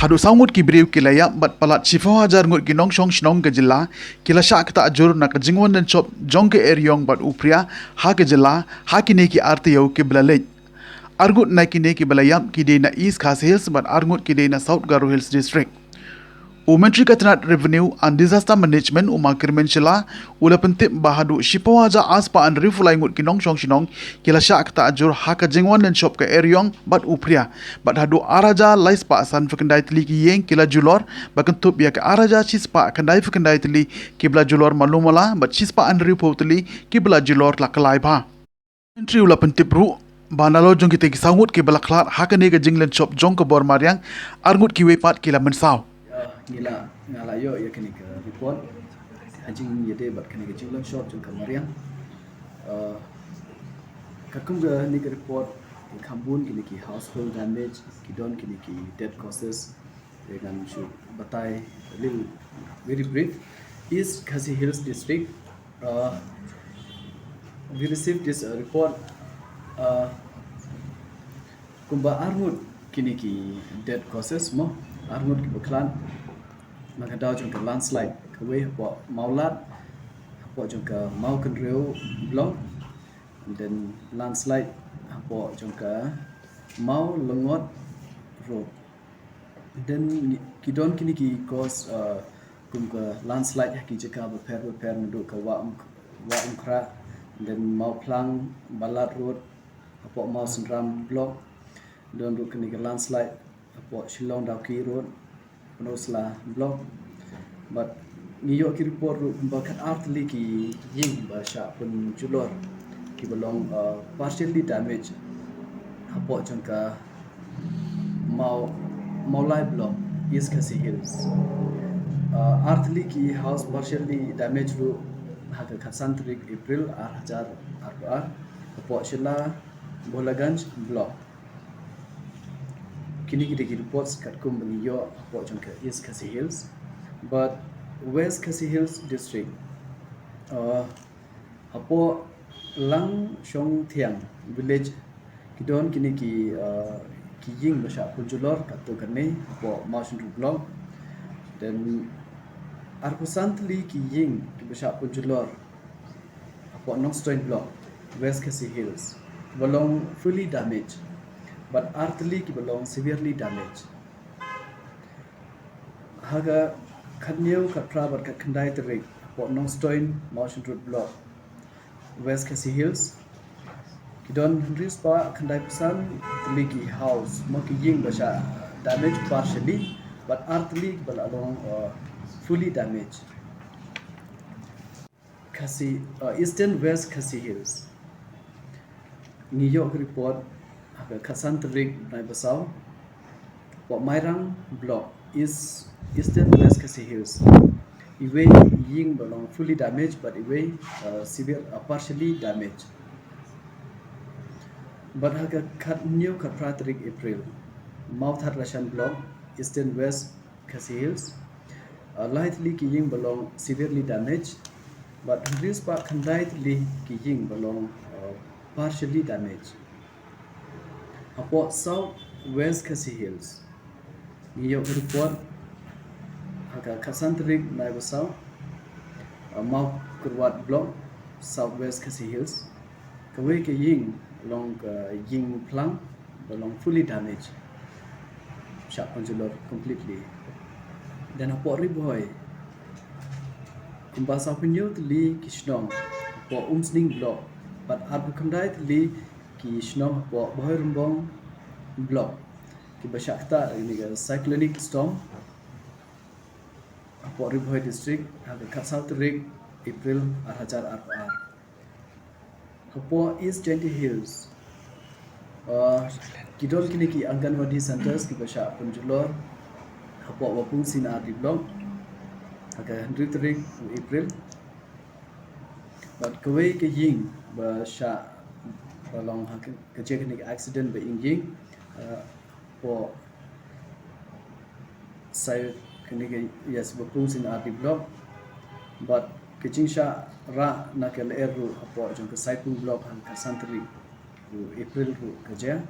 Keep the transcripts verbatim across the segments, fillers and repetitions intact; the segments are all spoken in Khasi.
Haduh saw ngut ki briew ki la ïap bad palat shiphew hajar ngut ki nongshong shnong ka jylla ki la shah ktah jur na ka jingwan lynshop jong ka eriong bad u phria ha ka jylla ha kine ki ar taïew kiba la leit. Ar ngut na kine kiba la ïap ki dei na East Khasi Hills bad ar ngut ki dei na South Garo Hills District. U Myntri ka tnat Revenue and Disaster Management, u Ma Kyrmen Shylla, u la pyntip ba haduh shiphew hajar ar spah hynriewphew lai ngut ki nongshong shnong ki la shah ktah jur ha ka jingwan lynshop ka eriong bad u phria, bad haduh ar hajar lai spah sanphew khyndai tylli ki ïing ki la julor, ba kynthup ïa ka ar hajar shi spah khyndaiphew khyndai tylli kiba la julor malu mala bad shi spah hynriewphew tylli kiba la julor la kyllai bha. Myntri u la pyntip ruh ba nalor jong kita ki saw ngut kiba la khlad ha kane ka jinglynshop jong ka bor mariang, ar ngut kiwei pat ki la mynsaw. Ïa, ngi la, nga la ïoh ïa kane ka report ha jingïadei bad kane ka jinglynshop jong ka mariang. Uh, katkum kane ka report, ki kham bun kine ki household damage, ki don kine ki dead causes. Te ngan shu batai a little, very brief. East Khasi Hills District, uh, we received this, uh, report, uh, kumba ar ngut kine ki dead causes mo, ar ngut kiba khlad na ka daw jong ka landslide, kawei hapoh Mawlad, hapoh jong ka Mawkynrew block, and then landslide hapoh jong ka Mawlyngot Road. Then ki don kine ki cause, uh, kum ka landslide ha ki jaka bapher bapher, naduh ka Wah Um-, Wah Umkhrah, then Mawphlang, Ballard Road, hapoh Mawsynram block. Don ruh kine ka landslide hapoh Shillong Dawki Road, Pynursla block. But ngi ïoh ki report ruh kumba khatar tylli ki ïing ba shah pynjulor kiba long, uh, partially damaged hapoh jong ka Maw-, Mawlai block, East Khasi Hills. Uh, ar tylli ki house partially damaged ruh ha ka khatsan tarik April ar hajar arphew ar, hapoh Shella Bholaganj block. Kine ki dei ki reports katkum ba ngi ïoh hapoh jong ka East Khasi Hills. But West Khasi Hills District, uh, hapoh Langshongthiang village, ki don kine ki, uh, ki ïing ba shah pynjulor katto katne hapoh Mawshynrut block. Then arphew san tylli ki ïing kiba shah pynjulor hapoh Nongstoin block, West Khasi Hills, ba long fully damaged, bad ar tylli kiba long severely damaged. Ha ka khathynñiew, khatphra bad khatkhyndai tarik hapoh Nongstoin, Mawshynrut block, West Khasi Hills, ki don hynriew spah khyndaiphew san tylli ki house, mo, ki ïing ba shah damage partially, bad ar tylli kiba la long, uh, fully damage. Khasi, uh, Eastern West Khasi Hills. Ngi ïoh ka report ha ka khatsan tarik bnai ba saw, hapoh Mairang block, East, Eastern West Khasi Hills, iwei ïing ba long fully damaged, bad iwei, uh, severe, uh, partially damaged. Bad ha ka khathynñiew, khatphra tarik April, Mawthadraishan block, Eastern West Khasi Hills, uh, lai tylli ki ïing ba long severely damaged, bad hynriew spah khyndai tylli ki ïing ba long, uh, partially damaged. Hapoh South West Khasi Hills, ngi ïoh ka report ha ka khatsan tarik bnai ba saw, uh, Mawkyrwat block, South West Khasi Hills, kawei ka ïing long ka ïing phlang ba long fully damaged, shah pynjulor completely. Then hapoh Ri Bhoi, kumba sawphew hynñiew tylli ki shnong hapoh Umsning block, bad arphew khyndai tylli ki shnong hapoh Bhoirymbong block, kiba shah ktah da kane ka cyclonic storm hapoh Ri Bhoi District ha ka khatsaw tarik April ar hajar arphew ar. Hapoh East Jaintia Hills, uh, ki don kine ki Anganwadi centers kiba shah pynjulor hapoh Wapung C and R D block ha ka hynriew tarik u April. Bad kawei ka ïing ba shah, ba long ha ka, ka jia kane ka accident ba ing ïing, uh, hapoh Sai, kane ka, yes, Wapung C and R D block. Bad ka jingshah rah na ka lyer ruh hapoh jong ka Saipung block ha ka khatsan tarik u April ruh ka jia.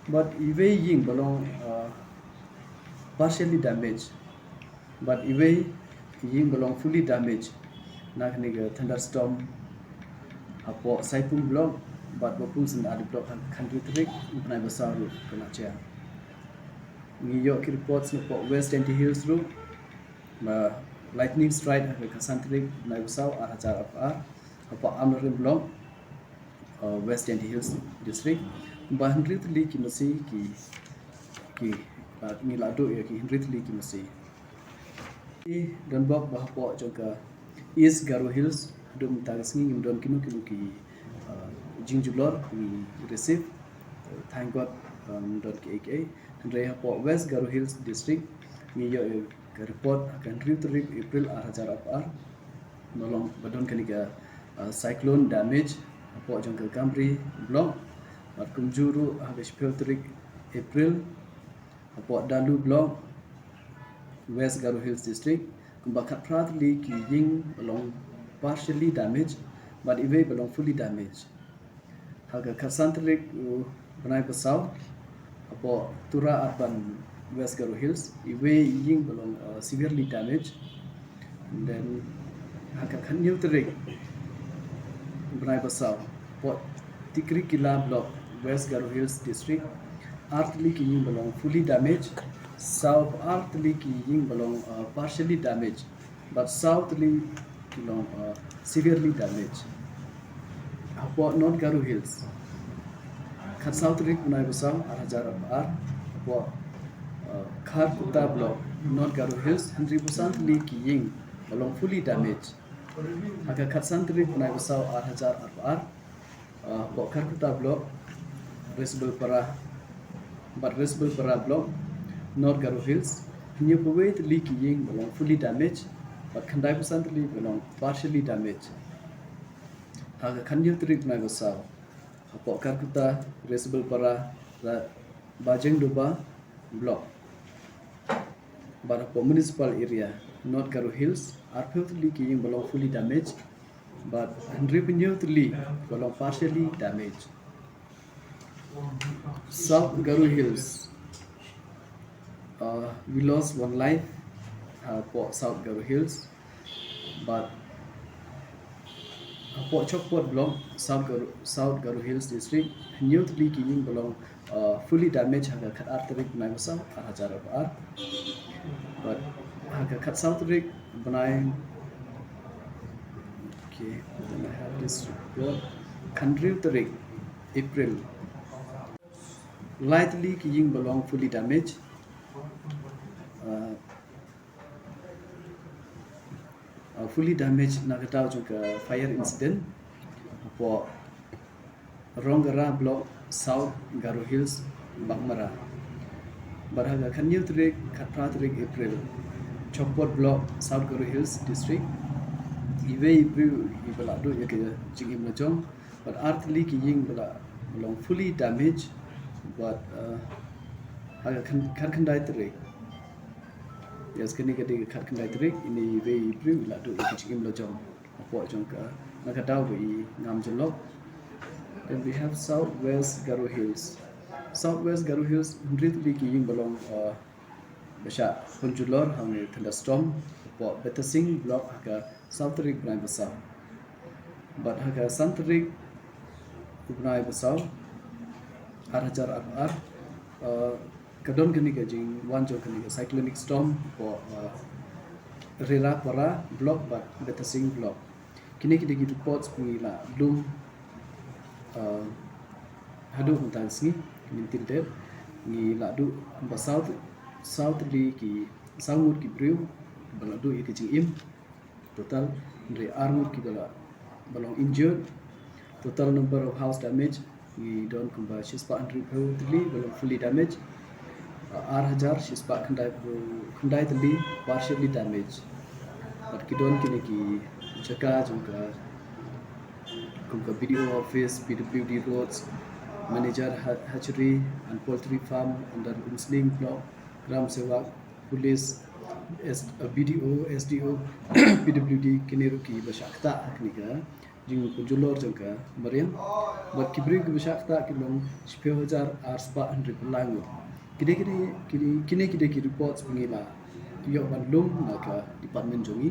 Bad iwei ïing ba long, uh, partially damaged. Bad iwei i ïing ba long fully damaged na kane ka thunderstorm hapoh Saipung Block bad Bapung Sendari Block ha ka khathynriew tarik u bnai ba saw ruh ka Nacha. Ngi ïoh ki reports napoh West Jaintia Hills ruh ba lightning strike ha ka khatsan tarik bnai ba saw ar hajar arphew ar hapoh Amlarem Block, uh, West Jaintia Hills District. Ba hynriew tylli ki masi ki, ki, uh, ngi la duh ïa ki hynriew tylli ki masi. Ki don bok ba hapoh jong ka East Garo Hills haduh mynta ka sngi ngim don kino kino ki, uh, jingjulor ngi receive. Uh, thank God, um, don ki A K A. Hynrei hapoh West Garo Hills District ngi ïoh ïa ka report ha ka hynriew tarik April ar hajar arphew ar ba long ba don kane ka, uh, cyclone damage hapoh jong ka Gamri Block. Bad kumjuh ruh ha ka shiphew tarik April hapoh Dalu Block, West Garo Hills District, kumba khatphra tylli ki ïing ba long partially damaged bad iwei ba long fully damaged. Ha ka khatsan tarik u bnai ba saw hapoh Tura Urban, West Garo Hills, iwei i ïing ba long, uh, severely damaged. And then ha ka khathynñiew tarik bnai ba saw hapoh Tikrikilla Block, West Garo Hills District, ar tylli ki ïing ba long fully damaged, saw ar tylli ki ïing ba long, uh, partially damaged. Bad saw tylli ki long, uh, severely damaged. Hapoh North Garo Hills, khatsaw tarik bnai ba saw ar hajar arphew ar, hapoh, uh, Kharkutta Block, North Garo Hills, hynriewphew san tylli ki ïing ba long fully damaged. Ha ka khatsan tarik bnai ba saw ar hajar arphew ar, uh, hapoh Kharkutta Block, Resbelpara, bad Resbelpara Block, North Garo Hills, hynñiewphew wei tylli ki ïing ba long fully damaged bad khyndaiphew san tylli ba long partially damaged. Ha ka khathynñiew tarik bnai ba saw, hapoh Kharkutta, Resbelpara, Bajengdoba Block bad hapoh Municipal Area, North Garo Hills, arphew tylli ki ïing ba long fully damaged bad hynriewphew hynñiew tylli ba long partially damaged. South Garo Hills, uh, we lost one life, uh, hapoh South Garo Hills. Bad hapoh Chokpot Block, South Garo, South Garo Hills District, hynñiew tylli ki ïing ba long, uh, fully damaged ha ka khatar tarik bnai ba saw ar hajar arphew ar. Bad ha ka khatsaw tarik bnai, okay, then I have this report. Khathynriew tarik April, lai tylli ki ïing ba long fully damaged. Uh, uh, fully damaged na ka daw jong ka fire incident hapoh Ronggara Block, South Garo Hills, Baghmara. Bad ha ka khathynñiew tarik, khatphra tarik April, Chokpot Block, South Garo Hills District, iwei i briew iba la duh ïa ka jingim la jong. Bad ar tylli ki ïing ba la, ba long fully damaged. Bad, uh, ha ka khan-, khatkhyndai tarik, yes, kane ka dei ka khatkhyndai tarik, ine iwei i briew i la duh ïa ka jingim la jong hapoh jong ka, na ka daw ba i ngam jyllop. Then we have South West Garo Hills. South West Garo Hills, hynriew tylli ki ïing ba long, uh, ba shah pynjulor hangne thunderstorm hapoh Betasing Block ha ka saw tarik bnai ba saw. Bad ha ka san tarik u bnai ba saw, ar hajar arphew ar, uh, ka don kane ka jingwan jong kane ka cyclonic storm hapoh, uh, Rerapara Block bad Betasing Block. Kine ki dei ki reports ba ngi la lum, uh, haduh mynta ka sngi, kine ki dei, ngi la duh ba saw, saw tylli ki, saw ngut ki briew ba la duh ïa ka jingim. Total, hynrei ar ngut kiba la, ba long injured. Total number of house damage, ngi don kumba shispah hynriewphew tylli ba long fully damaged. Ar hajar shispah khyndai, khyndai tylli partially damaged. Bad ki don kine ki jaka jong ka, kum ka B D O office, P W D roads, manager ha-, hatchery and poultry farm under Umsning Block, Gram Sevak, police, S-, uh, B D O, S D O, P W D, kine ruh kiba shah ktah ha kane ka jingpynjulor jong ka mariang. Bad ki briew kiba shah ktah ki long shiphew hajar arspah hynriewphew lai ngut. Kine kine kine kine ki dei ki reports ba ngi la ïoh ban lum na ka department jong ngi.